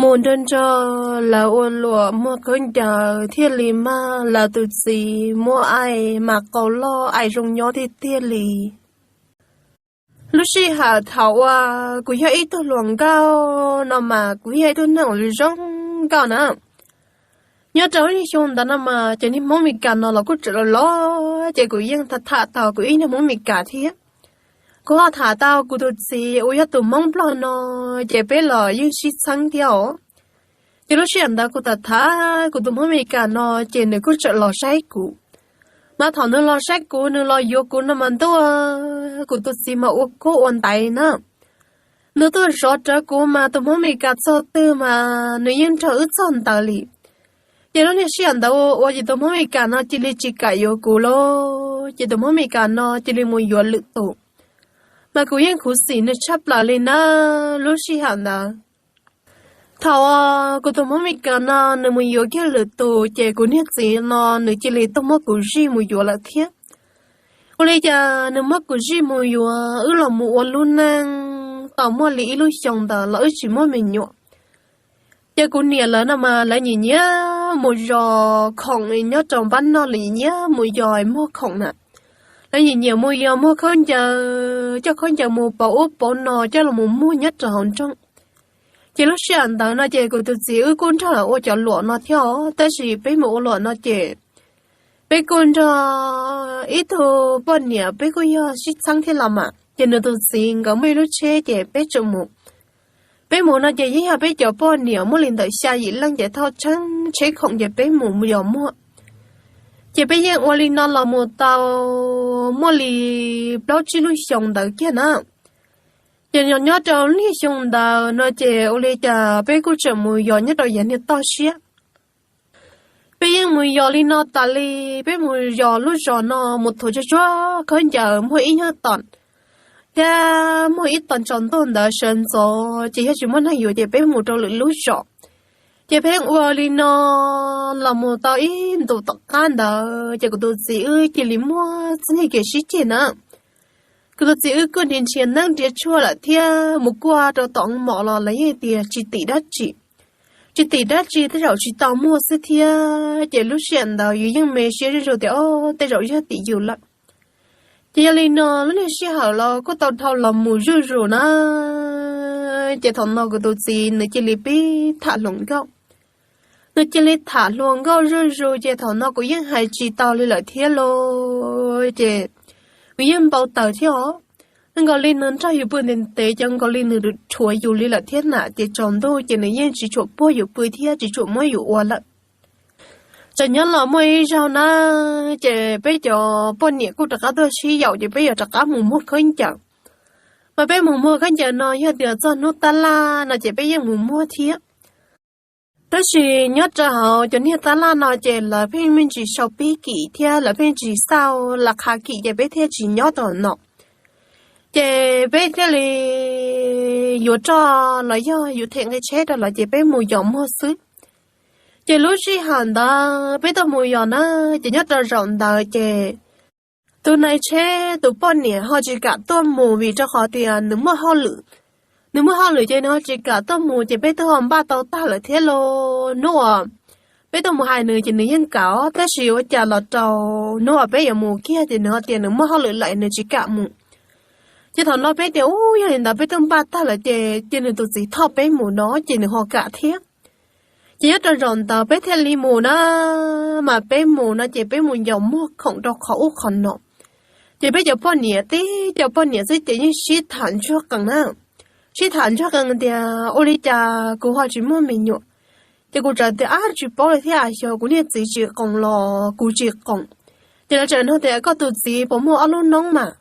Mus nrog nrog lawv ua luam muag khaub ncaws thiaj li mag lawv tus txiv muab aim mas qau loj aim zoo nyob tiag tiag li. Lub sij hawm thaum uas kuv yog ib tug hluas nkauj no mas kuv yog ib tug neeg uas zoo nkauj na. Nyob rau lub niag xyoo ntawd no mas cov niag Hmoob Mes Kas no los kuj tseem los los, ces kuv yeej tham tham tau kuv ib niag Hmoob Mes Kas thiab. Kuv ho tham tau kuv tus txiv uas yog tus Hmoob Nplog no, ces peb los yeej sib txheeb thiab os. Ces lub sij hawm ntawd kuv tham tham kuv tus Hmoob Mes Kas no, ces nws kuj tseem los saib kuv. Mas thaum nws los saib kuv, nws los yuav kuv no mas ntuj, kuv tus txiv mas ua kub ua ntaiv na. Nws tuaj zov rawv kuv mas tus Hmoob Mes Kas txog twg mas nws yeej nrog wb txog ntawd li. Ces lub niag sij hawm ntawd ua ces tus Hmoob Mes Kas no cia li tsis kam yuav kuv lawm, ces tus Hmoob Mes Kas no cia li mus yuav lwm tus. Mas kuv yeej khuv xim nws tshaj plaws li na lub sij hawm ntawd. Thaum kuv tus Hmoob Mes Kas no nws mus yuav kiag lwm tus, ces kuv niag txiv no nws cia li tuaj muab kuv zij mus yuav lawm thiab. Ua li cas nws muab kuv zij mus yuav, wb los mus ua lub neej tau muaj li ib lub xyoo ntawd los wb tsis muaj me nyuam. Ces kuv niam lawv no mas lawv nyiam nyiam mus yos khoom nyob rau npab noj, lawv nyiam nyiam mus yos muag khoom na. Lawv nyiam nyiam mus yos muag khaub ncaws, coj khaub ncaws mus pauv ub pauv no coj los mus muag nyob rau hauv nroog. Ces lub sij hawm ntawd no ces kuv tus txiv wb kuj nrog lawv ua cov luam no thiab os, tab sis peb mus ua luam no ces peb kuj nrog ib tug poj niam, peb kuj yog sib txheeb thiab los mas, ces nws tus txiv nkawd muaj ib lub tsheb ces peb tseem mus. Peb mus no ces yeej yog peb cov poj niam muaj li ntawm xya yim leej ces thauj tsheb khoom ces peb mus yos muag. Ces peb yeej ua li no los mus tau muaj li plaub tsib lub xyoo ntawd kiag na. Ces nyob rau lub niag xyoo ntawd no ces ua li cas peb kuj tseem mus yos nyob rau yav niag toj siab. Peb yeej mus yos li no tas li, peb mus yos lub zos no mus thuav tsuag tsuag khaub ncaws muag ib nyuag tom, thiab muag ib tom tsaus ntuj ntawd sawv ntxov ces yog tsis muaj neeg yuav ces peb mus rau lwm lub zos. Ces peb ua li no los mus tau ib ntus tom qab ntawd ces kuv tus txiv wb cia li muaj txoj kev sib ceg na. Kuv tus txiv wb kuj nrhiav nrhiav neeb nrhiav tshuaj lawm thiab mus kuaj rau tom mom los lawv yeej tias tsis tim dab tsi. Tsis tim dab tsi, tej zaum tsis tau muaj xwb thiab. Ces lub sij hawm ntawd yus yeej me siab zuj zus tias o, tej zaum yog tim yus lawm. Ces yog li no lub niag sij hawm los kuj tau dhau los mus zuj zus na. Ces thaum no kuv tus txiv nws cia li pib tham hluas nkauj. Nws cia li tham hluas nkauj zuj zus ces thaum no kuv yeej hais tsis tau li lawm thiab lauj. Ces kuv yeej npau taws thiab os. Nkaus li nws nrog yus pw ntev ntev, ces nkaus li nws rhuav yus li lawm thiab na, ces tsaus ntuj ces nws yeej tsis tshua puag yus pw thiab tsis tshua muab yus ua lawm. Txawm nyob los muaj ib zaug na, ces peb cov poj niam kuj rov qab tuaj sib yaum ces peb yuav rov qab mus muag khaub ncaws. Mas peb mus muag khaub ncaws no yog tias txog hnub tab laj no ces peb yeej mus muag thiab. Tab sis nyob rau hauv cov niag tab laj no ces lawv pheej me ntsis sau pib kim thiab lawv pheej tsis xauj las qha kim ces peb thiaj tsis nyob rau no. Ces peb thiaj li yuav roj los yog yus them nqi tsheb rau lawv ces peb mus yos muag xwb. Ces lub sij hawm ntawd peb tuaj mus yos na, ces nyob rau zaum ntawd ces tus nais tsheb tus poj niam ho tsis kam tuaj mus vim rau qhov tias nws muaj hauj lwm. Nws muaj hauj lwm ces nws ho tsis kam tuaj mus ces peb twb ho npaj tau tag lawm thiab lauj. Hnub uas peb tuaj mus hais nws ces nws yeej kam, tab sis ua cas los rau hnub uas peb yuav mus kiag ces nws ho tias nws muaj hauj lwm lawm nws tsis kam mus. Ces thaum no peb tias ub, yog li ntawd peb twb npaj tag lawm ces cia nws tus txiv thauj peb mus no ces nws ho kam thiab. Ces nyob rau zaum ntawd peb thiaj li mus na, mas peb mus no ces peb mus yos muag khoom rau qhov ub qhov no. Ces peb cov poj niam tib cov poj niam xwb ces yeej sib tham ntsuag qees na. Sib tham ntsuag qees tias ua li cas kuv ho tsis muaj me nyuam. Ces kuv txawm tias ab, tsis paub li thiab, xyov kuv niag txiv tsis qoos los kuv tsis qoos. Ces lawv txawm nug tias koj tus txiv puas muaj ob lub noob mas.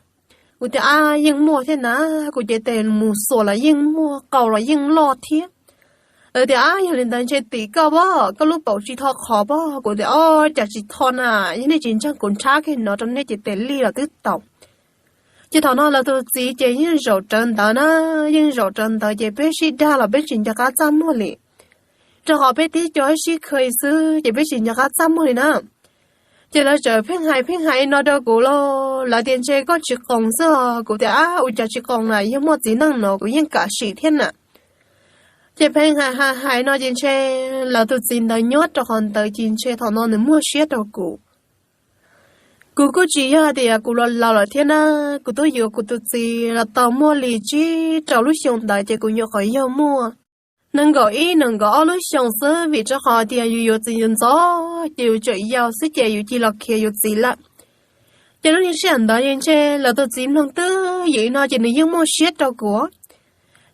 Kuv tias ab, yeej muaj thiab na, kuv cev tes mus xuas los yeej muaj, qau los yeej loj thiab. Lawv tias ab, yog li ntawd ntshe tim koj pob, koj lub paum tsis tho qhov pob. Kuv tias ob, cas tsis tho na, yog nej tsis ntseeg kuv nrhab kiag no rau nej cev tes lij los twb tau. Ces thaum no lawv tus txiv ces yeej zaum rawv ntawd na, yeej zaum rawv ntawd ces peb sib dag los peb tsis nco qab txaj muag li. Rau qhov peb tib co sib khw xwb ces peb tsis nco qab txaj muag li na. Ces lawv txawm pheej hais pheej hais no rau kuv lauj, lawv tias ntshe koj tsis qoos xwb os. Kuv tias ab, ua cas tsis qoos na, yog muaj txiv neej no kuv yeej kam sim thiab na. Ces pheej hais hais hais no ces ntshe lawv tus txiv ntawd nyob rau qhov ntawd ces ntshe thaum no nws muaj siab rau kuv. Kuv kuj tsis yog tias kuv los laus lawm thiab na, kuv twb yuav kuv tus txiv los tau muaj li tsib rau lub xyoo ntawd ces kuv nyuam qhuav yog muaj nees nkaum ib nees nkaum ob lub xyoo xwb, vim rau qhov tias yus yuav txiv ntxov ntxov ces yus tseem yau xwb ces yus cia los khiav yuav txiv lawm. Ces lub niag sij hawm ntawd ntshe lawv tus txiv mloog twb ywm no ces nws yeej muaj siab rau kuv.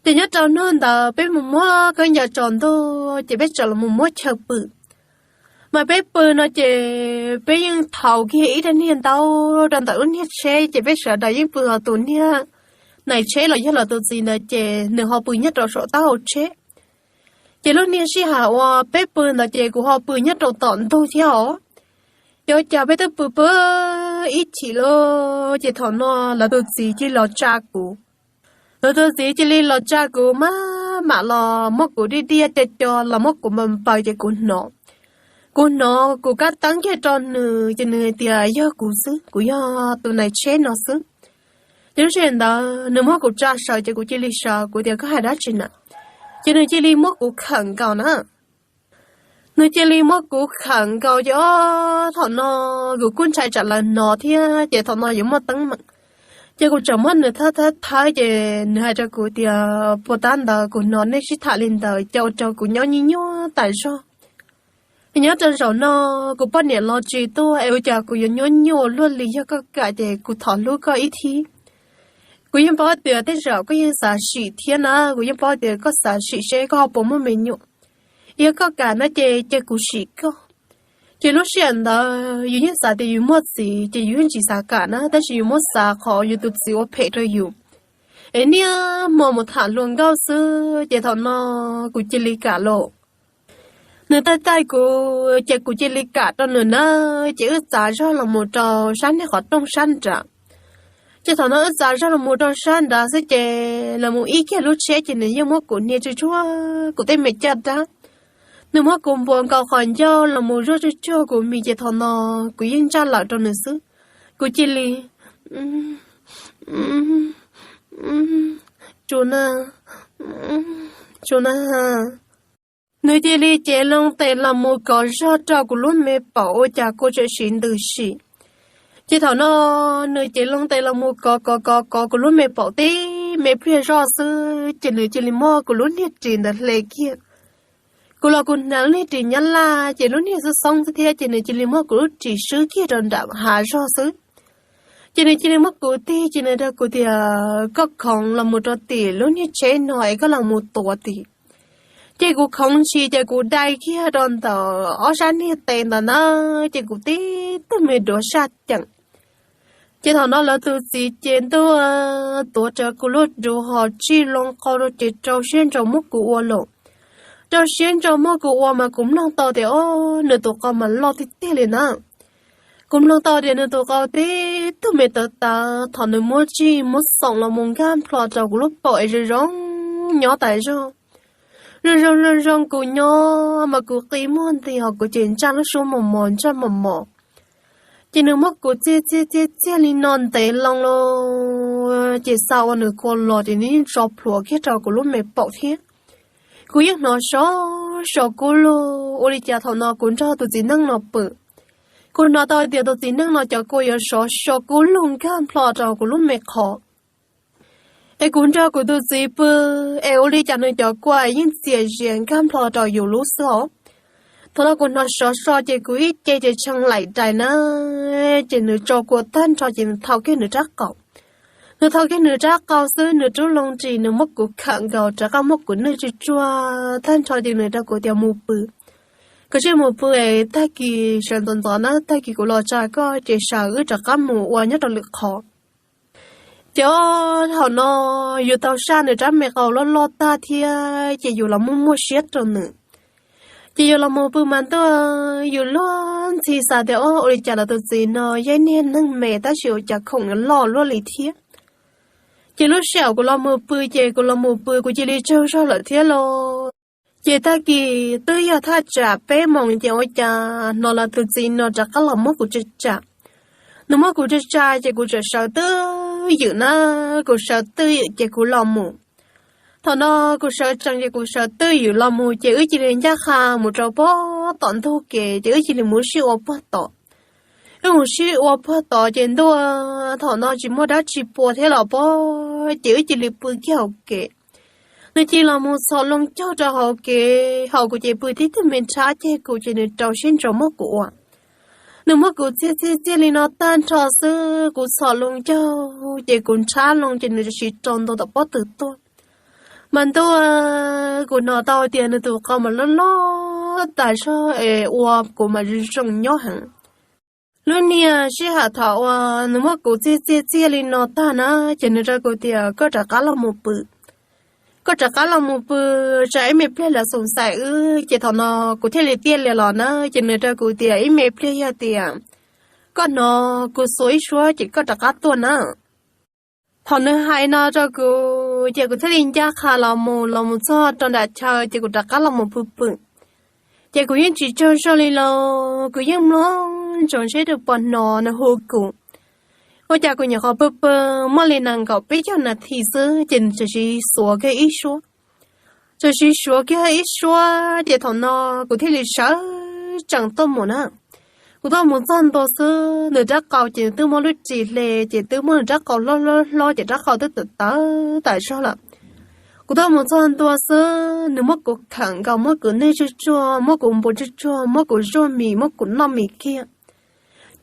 Ces nyob rau hnub ntawd peb mus muab khaub ncaws tsaus ntuj ces peb txawm los mus muab chaw pw. Mas peb pw no ces peb yeej thaum kiag ib rab niag ntaub rau ntawm lub niag tsheb ces peb sawv daws yeej pw hauv tus niag nais tsheb los yog lawv tus txiv ntawd ces nws ho pw nyob rau saum taub hau tsheb. Ces lub niag sij hawm uas peb pw ntawd ces kuv ho pw nyob rau tom ntug thiab os. Ces ua cas peb twb pw pw ib chim lawm ces thaum no lawv tus txiv cia li los tsa kuv. Lawv tus txiv cia li los tsa kuv mas mam los muab kuv diaj diaj co co los muab kuv npaws npaws ces kuv hnov. Kuv hnov kuv kab teeb kiag rau nws ces nws hais tias yog kuv xwb, kuv yog tus nais tsheb no xwb. Ces lub sij hawm ntawd nws muab kuv tsa sawv ces kuv cia li sawv, kuv tias koj hais dab tsi na? Ces nws cia li muab kuv khawm nkaus na. Nws cia li muab kuv khawm nkaus ces ob thaum no kuv kuj ntshai tsam lawv hnov thiab ces thaum no yuav muaj teeb meem. Ces kuv tseem muab nws thawb thawb thawb ces nws hais rau kuv tias puas tab ntawd kuv hnov nej sib tham li ntawd ces ua rau kuv nyob nyuaj nyuaj tas zog. Nyob rau zaum no kuv poj niam los tsis tuaj es ua cas kuv yuav nyob nyuaj luaj li, yog koj kam ces kuv thov hlub koj ib thib. Kuv yeej paub tias tej zaum koj yeej xav sim thiab na, kuv yeej paub tias koj xav sim seb koj ho puas muaj me nyuam. Yog koj kam no ces cia kuv sim koj. Ces lub sij hawm ntawd yus yeej xav tias yus muaj txiv ces yus yeej tsis xav kam na, tab sis yus muab xav qhov yus tus txiv ua phem rau yus es niaj hmo mus tham hluas nkauj xwb ces thaum no kuv cia li kam lauj. Nws taij taij kuv ces kuv cia li kam rau nws na, ces wb txav zog los mus rau sab niag qhov rooj sab nrad. Ces thaum no wb txav zog los mus rau sab nrad xwb ces los mus ib kiag lub tsheb ces nws yeej muab kuv hnia tsuj tsuag kuv tej me caj dab. Nws muab kuv npuav nkaus qhov ncauj los mus zuaj tsuj tsuag kuv mis ces thaum no kuv yeej ntsaj lawm rau nws xwb. Kuv cia li, tsuas na, tsuas na. Nws cia li cev loo tes los mus kov zog rau kuv lub me paum ua cas kuv tseem siv ntws sim. Ces thaum no nws cev loo tes los mus kov kov kov kov kuv lub me paum tib me pliag zoj xwb ces nws cia li muab kuv lub niag ris ntawd hle kiag. Kuv los kuv hnav lub niag ris nyab laj ces lub niag xoob xoob xwb thiab ces nws cia li muab kuv lub ris swb kiag rau nram hav zog xwb. Ces nws cia li muab kuv tig ces nws rau kuv tias koj khoov los mus rau tim lub niag tsheb no es koj los mus tuav tim. Ces kuv khoov ntshis ces kuv dai kiag rau ntawm ob sab niag tes ntawd na, ces kuv tib tug me duav saj ceem. Ces thaum no lawv tus txiv ces ntuj tuav rawv kuv lub duav ho tsij loo qau rau ces rau siab ntso muab kuv ua lawm. Rau siab ntso muab kuv ua mas kuv mloog tau tias o, nws tus qau mas loj tiag tiag li na. Kuv mloog tau tias nws tus qau tib tug me tawv tawv thaum nws muab tsij muab xoom los mus nkag nplho rau kuv lub paum es zoo zoo nyob tas zog. Zoo zoo zoo zoo kuv nyob mas kuv qi muag nti ho kuv ces ntsaj lub suab mos mos ntsaj mos mos. Ces nws muab kuv txiag txiag txiag txiag li no ntev loo lawm ces xa ua nws kua los ces nws yeej tso plhuav kiag rau kuv lub me paum thiab. Kuv yeej hnov so so kub lug ua li cas thaum no kuv nrog tus txiv neej no pw. Kuv hnov tau tias tus txiv neej no cov kua yuav sov so kub lug nkag nplho rau kuv lub me qhov. Es kuv nrog kuv tus txiv pw, es ua li cas nws cov kua yeej txias zias nkag nplho rau yus lub xwb os. Thaum no kuv hnov sov so ces kuv ib ce ces tshee laim dais na, ces nws tso kua tag nrho ces nws thau kiag nws rab qau. Nws thau kiag nws rab qau xwb nws rub loo ris nws muab kuv khawm nkaus rov qab muab kuv nwj tsuj tsuag tag nrho ces nws rau kuv tias mus pw. Koj tsij mus pw es tag kis sawv ntxov ntxov na, tag kis kuv los tsa koj ces sawv wb rov qab mus ua nyob rau lwm qhov. Ces thaum no yus tau saj nws rab me qau loj loj tag thiab ces yus los muaj muaj siab rau nws. Ces yus los mus pw mas ntuj, yus luag ntxhi xav tias o, ua li cas lawv tus txiv no yog niag neeg me tab sis ua cas khoom loj luaj li thiab. Ces lub sij hawm kuv los mus pw ces kuv los mus pw kuv cia li tsaug zog lawm thiab lauj. Ces tag kis twb yog thaj tsam peb moos ces ua cas hnov lawv tus txiv no rov qab los muab kuv tsa tsa. Nws muab kuv tsa tsa ces kuv txawm sawv twj ywm na, kuv sawv twj ywm ces kuv los mus. Thaum no kuv sawv tsees ces kuv sawv twj ywm los mus ces wb cia li ncaj qha mus rau pog tom ntug kev ces wb cia li mus sib ua pog tom. Wb mus sib ua pog tom ces ntuj, thaum no tsis muaj dab tsi pua thiab los pog ces wb cia li pw kiag hauv kev. Nws cia li los mus txhom loo caug rau hauv kev, hauv kuv ces pw tib tug me nrhab ceg kuv ces nws rau siab ntso muab kuv ua. Nws muab kuv txiag txiag txiag li no tag nrho xwb, kuv txhom loo caug ces kuv nrhab loo ces nws tsis rau ntua tom pob tw tuaj. Mas ntuj, kuv hnov tau tias nws tus qau mas loj loj tas zog es ua kuv mas zoo zoo nyob heev. Lub niag sij hawm thaum uas nws muab kuv txiag txiag txiag li no tag na, ces nws rau kuv tias koj rov qab los mus pw. Koj rov qab los mus pw, tsam ib me pliag lawv xoom xaim wb ces thaum no kuv thiaj li tiaj lias los na, ces nws rau kuv tias ib me pliag yog tias koj hnov kuv xuas ib suab ces koj rov qab tuaj na. Thaum nws hais no rau kuv ces kuv thiaj li ncaj qha los mus, los mus txog rau nram chaw ces kuv rov qab los mus pw pw. Ces kuv yeej tsis tsaug zog li los kuv yeej mloog ntsoov seb tus pog no nws hu kuv. Ua cas kuv nyuam qhuav pw pw muaj li nees nkaum peb caug nas this xwb ces nws txawm sis xuav kiag ib suab. Txawm sis xuav kiag ib suab ces thaum no kuv thiaj li sawv tsees tuaj mus na. Kuv tuaj mus txog ntua xwb, nws rab qau ces nws twb muaj lub ris hle, ces twb muaj nws rab qau hlob hlob hlob ces rab qau twb tawv tawv tas zog lawm. Kuv tuaj mus txog ntua xwb, nws muab kuv khawm nkaus, muab kuv nwj tsuj tsuag, muab kuv npu tsuj tsuag, muab kuv zuaj mis, muab kuv noj mis kiag.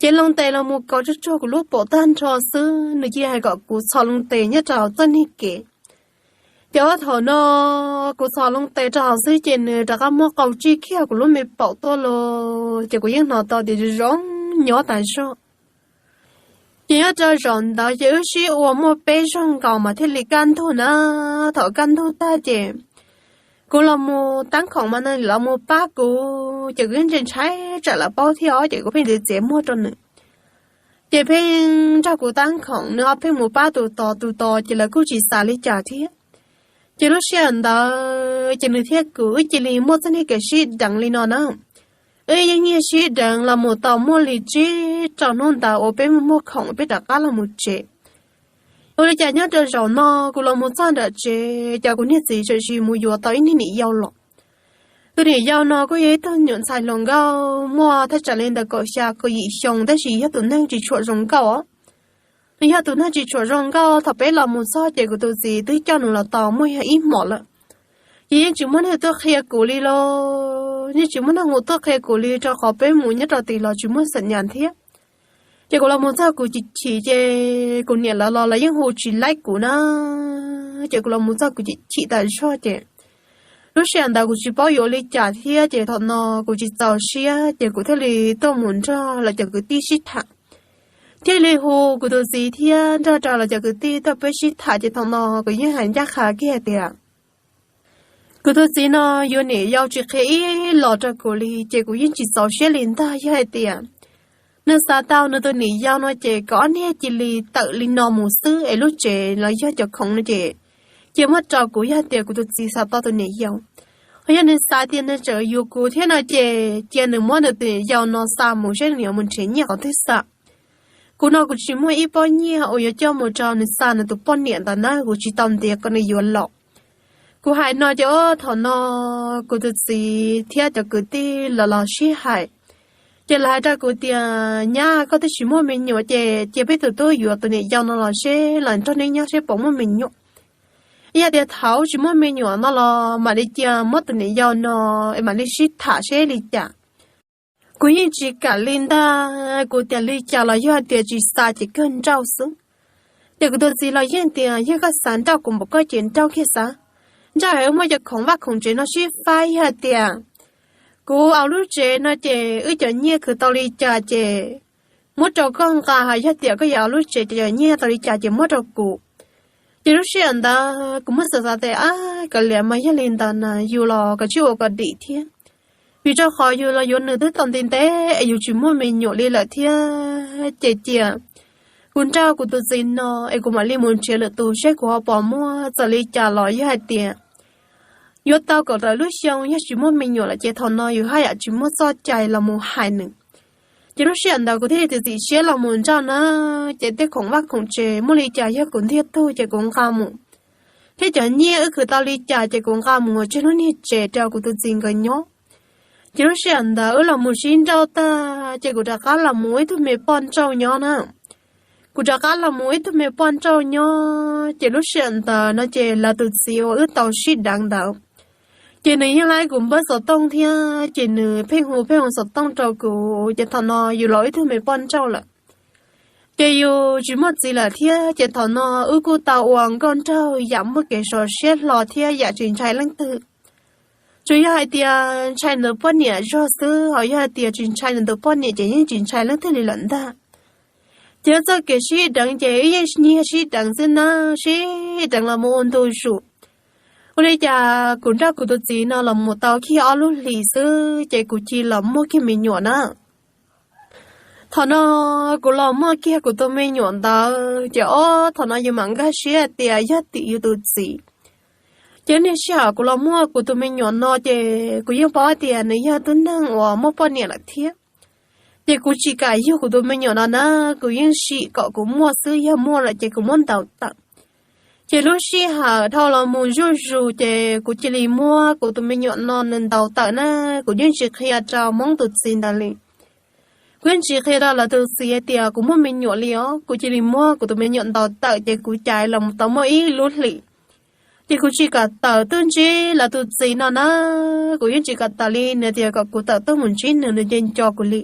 Ces loo tes los mus kaus tsuj tsuag kuv lub paum tag nrho xwb, nws cia li hais kom kuv txhos loo tes nyob rau txoj niag kev. Ces ob thaum no kuv txhos loo tes rau hauv xwb ces nws rov qab muab qau tsij kiag kuv lub me paum tuaj los, ces kuv yeej hnov tau tias zoo zoo nyob tas zog. Ces nyob rau zaum ntawd ces wb sib ua muaj peb zaug nkaus mas thiaj li kaj ntug na. Thaum kaj ntug tag ces kuv los mus tab khoom mas nws los mus pab kuv, ces kuv yeej ntshai ntshai tsam lawv paub thiab os, ces kuv pheej txiav txiav muag rau nws. Ces pheej nrog kuv tab khoom, nws ho pheej mus pab tus tod tus tod, ces lawv kuj tsis xav li cas thiab. Ces lub sij hawm ntawd ces nws thiab kuv wb cia li muaj txoj niag kev sib deev li no na. Wb yeej nyiag sib deev los mus tau muaj li tsib rau hnub ntawd uas peb muaj muag khoom peb rov qab los mus tsev. Ua li cas nyob rau zaum no kuv los mus txog nram tsev ces kuv niag txiv txawm sis mus yuav tau ib niag niam yau los. Tus niam yau no kuj yog ib tug nyuam ntxhais hluas nkauj muaj thaj tsam li ntawm kaum xya kaum yim xyoo tab sis yog tus neeg tsis tshua zoo nkauj os. Nws yog tus neeg tsis tshua zoo nkauj, thaum peb los mus txog ces kuv tus txiv twb coj nws los tau muaj yog ib hmos lawm. Ces yeej tsis muaj neeg tuaj qhia kuv li los, yeej tsis muaj neeg mus tuaj qhia kuv li rau qhov peb mus nyob rau tid los tsis muaj xam nyas thiab. Ces kuv los mus txog kuv chim chim ces kuv niam lawv los lawv yeej hu tsis laib kuv na. Ces kuv los mus txog kuv chim chim tas zog ces lub sij hawm ntawd kuv tsis paub yuav ua li cas thiab ces thaum no kuv tsis txaus siab ces kuv thiaj li tuaj mus nrog lawv cov kwv tij sib tham. Thiaj li hu kuv tus txiv thiab nrog rau lawv cov kwv tij tuaj peb sib tham ces thaum no kuv yeej hais ncaj qha kiag hais tias kuv tus txiv no yuav niam yau tsis qhia ib los rau kuv li ces kuv yeej tsis txaus siab li ntag. Yog hais tias nws xav tau nws tus niam yau no ces kom ob niag cia li tawm li no mus xwb es lub tsev los yog cov khoom no ces cia muab rau kuv yog tias kuv tus txiv xav tau tus niam yau. Ho yog nws xav tias nws tseem yuav kuv thiab no ces cia nws muab nws tus niam yau no xa mus seb nws yuav mus nrhiav nyiaj qhov twg xa. Kuv no kuv tsis muaj ib pob nyiaj uas yuav coj mus rau nws xa nws tus poj niam ntawd na, kuv tsis tau ntiav kom nws yuav los. Kuv hais no ces ob thaum no kuv tus txiv thiab cov kwv tij los los sib hais. Ces lawv hais rau kuv tias nyab, koj twb tsis muaj me nyuam ces cia peb tus tub yuav tus niam yau no los seb los nrog neb nyob seb puas muaj me nyuam. Yog tias thaum tsis muaj me nyuam no los mam li cia muab tus niam yau no es mam li sib tham seb li cas. Kuv yeej tsis kam li ntag, kuv tias li cas los yog hais tias tsis xa ces kawg nrauj xwb. Ces kuv tus txiv los yeej tias yog koj xav nrauj kuv npaum koj ces nrauj kiag xav. Nrauj es muab cov khoom vaj khoom tsev no sib faib, yog hais tias kuv ua lub tsev no ces wb cov nyiaj khwv tau li cas ces muab rau koj nqa, hos yog tias koj yuav ua lub tsev ces cov nyiaj tau li cas ces muab rau kuv. Ces lub sij hawm ntawd kuv muab xav xav tias ab, kav liam mas yog li ntawd na yus los kav tsij ua kom dim thiab. Vim rau qhov yus los yuav nws twb tau ntev ntev es yus tsis muaj me nyuam li lawm thiab ces cia kuv nrauj kuv tus txiv no es kuv mam li mus nrhiav lwm tus seb kuv ho puas muaj, txawm li cas los yog hais tias yuav tau kaum tawm lub xyoo yog tsis muaj me nyuam lawm ces thaum no yus haj yam tsis muaj txoj cai los mus hais nws. Ces lub sij hawm ntawd kuv thiaj li txiav txim siab los mus nrauj na, ces tej khoom vaj khoom tsev muaj li cas yog kuv ntiag tug ces kuv nqa mus. thiab cov nyiaj wb khwv tau li cas ces kuv nqa mus ua tseg lub niag tsev rau kuv tus txiv nkawd nyob. Ces lub sij hawm ntawd wb los mus sib nrauj tag ces kuv rov qab los mus ua ib tug me poj nrauj nyob na. Kuv rov qab los mus ua ib tug me poj nrauj nyob ces lub sij hawm ntawd no ces lawv tus txiv uas wb tau sib deev ntawd ces nws yeej laib kuv npawb xov tooj thiab ces nws pheej hu pheej hu xov tooj rau kuv ces thaum no yus los ib tug me poj nrauj lawm ces yus tsis muaj txiv lawm thiab ces thaum no wb kuj tau ua nkauj nraug yam muaj kev sov siab hlo thiab yam tsis ntshai leej twg. Tsuas yog hais tias ntshai nws poj niam zog xwb, ho yog hais tias tsis ntshai nws tus poj niam ces yeej tsis ntshai leej twg li lawm ntag. Ces txoj kev sib deev ces wb yeej nyiag sib deev xwb na, sib deev los mus ua ntu zus. Ua li cas kuv nrog kuv tus txiv no los mus tau kiag ob lub hlis xwb ces kuv cia li los muaj kiag me nyuam na. Thaum no kuv los muaj kiag kuv tus me nyuam ntawd ces ob thaum no yus mam nkag siab tias yog tim yus tus txiv. Ces niaj sij hawm kuv los muaj kuv tus me nyuam no ces kuv yeej paub tias nws yog tug neeg uas muaj poj niam lawm thiab. Ces kuv tsis kam yug kuv tus me nyuam no na, kuv yeej sim kom kuv muaj xwb, yog muaj lawm ces kuv muab ntaus tawm. Ces lub sij hawm dhau los mus zuj zus ces kuv cia li muab kuv tus me nyuam no nws ntaus tawm na, kuv yeej tsis qhia rau Hmoob tus txiv ntawd li. Kuv yeej tsis qhia rau lawv tus txiv hais tias kuv muaj me nyuam li os, kuv cia li muab kuv tus me nyuam ntaus tawm ces kuv cais los mus tau muaj ib lub hlis. Ces kuv tsis kam tawm tuaj ntsib lawv tus txiv no na, kuv yeej tsis kam tawm li, nws tias kom kuv tawm tuaj mus ntsib nws, nws nco nco kuv li.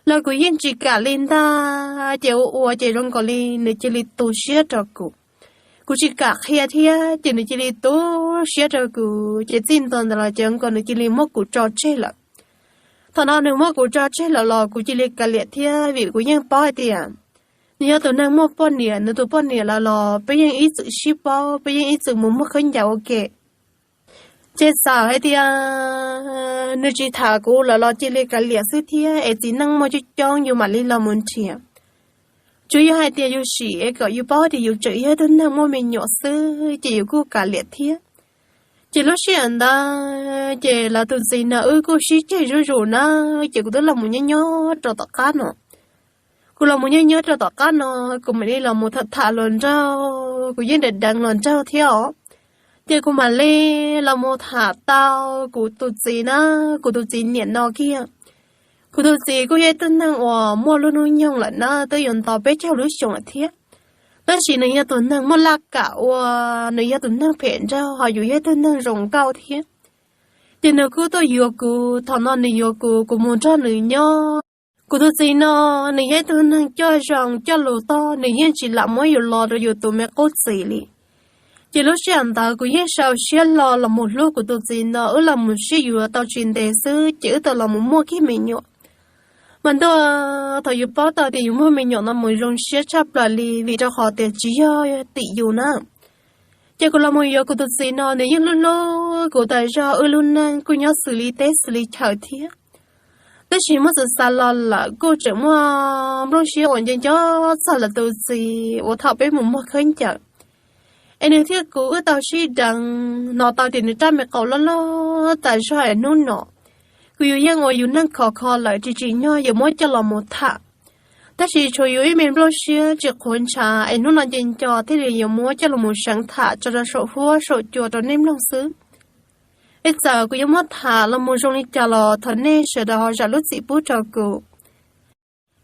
Los kuv yeej tsis kam li ntag, ces ua ua ces zoo nkaus li nws cia li tu siab rau kuv. Kuv tsis kam qhia thiab ces nws cia li tu siab rau kuv, ces txij ntua ntawd los ces zoo nkaus nws cia li muab kuv tso tseg lawm. Thaum no nws muab kuv tso tseg lawm los kuv cia li kav liam thiab, vim kuv yeej paub hais tias nws yog tus neeg muaj poj niam, nws tus poj niam lawm los peb yeej ib txwm sib paub, peb yeej ib txwm mus muag khaub ncaws ua ke. Ces txawm hais tias nws tsis tham kuv lawm los cia li kav liam xwb thiab, es txiv neej muaj coob coob yus mam li los mus nrhiav. Tsuas yog hais tias yus sim es kom yus paub tias yus tseem yog ib tug neeg muaj me nyuam xwb ces yus kuj kav liam thiab. Ces lub sij hawm ntawd ces lawv tus txiv no wb kuj sib ceg zuj zus na, ces kuv twb los mus nyob nyob rau tom qab no. Kuv los mus nyob nyob rau tom qab no, kuv mam li los mus tham tham hluas nraug, kuv yeej deev deev hluas nraug thiab os. Ces kuv mam li los mus tham tau kuv tus txiv na, kuv tus txiv niam no kiag. Kuv tus txiv kuj yog ib tug neeg uas muaj lub hnub nyoog lawm na, twb yuav nto peb caug lub xyoo lawm thiab. Tab sis nws yog tus neeg muaj laj kam ua, nws yog tus neeg phem nraug, ho yus yog ib tug neeg zoo nkauj thiab. Ces nws kuj tuaj yuav kuv, thaum no nws yuav kuv, kuv mus nrog nws nyob. Kuv tus txiv no, nws yog ib tug neeg coj zoo coj lus tog, nws yeej tsis lam muab yus los rau yus tus me qub txiv li. Ces lub sij hawm ntawd kuv yeej sau siab hlo los mus hlub kuv tus txiv no, wb los mus sib yuav tau tsis ntev xwb ces wb tau los mus muaj kiag me nyuam. Mas ntuj, thaum yus paub tau tias yus muaj me nyuam no mus zoo siab tshaj plaws li, vim rau qhov tias tsis yog tim yus na. Ces kuv los mus yuav kuv tus txiv no, nws yeej hlub hlub kuv tas zog, wb lub neej kuj nyob xws li teb xws li chaw thiab. Tab sis muab xav xav los lawm kuj tseem muaj nplooj siab uas nco nco txog lawv tus txiv uas thaum peb mus muag khaub ncaws, es nws thiab kuv wb tau sib deev, hnov tau tias nws rab me qau loj loj tas zog es hnub no kuv yus yeej ua yus neej khov kho lawm tsis tsim nyog yuav muab coj los mus tham. Tab sis tshuav yus ib me nplooj siab tsis qhuav ntshav es hnub no nco nco thiaj li yuav muab coj los mus seev tham tso rau saum huab saum cua rau nej mloog xwb. Es txawm kuv yuav muab tham los mus zoo li cas los thov nej sawv daws ho zam lub txim pub rau kuv.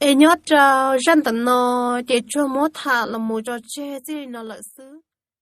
Es nyob rau zaj ntawm no ces tsuas muab tham los mus tso tseg txij li no lawm xwb.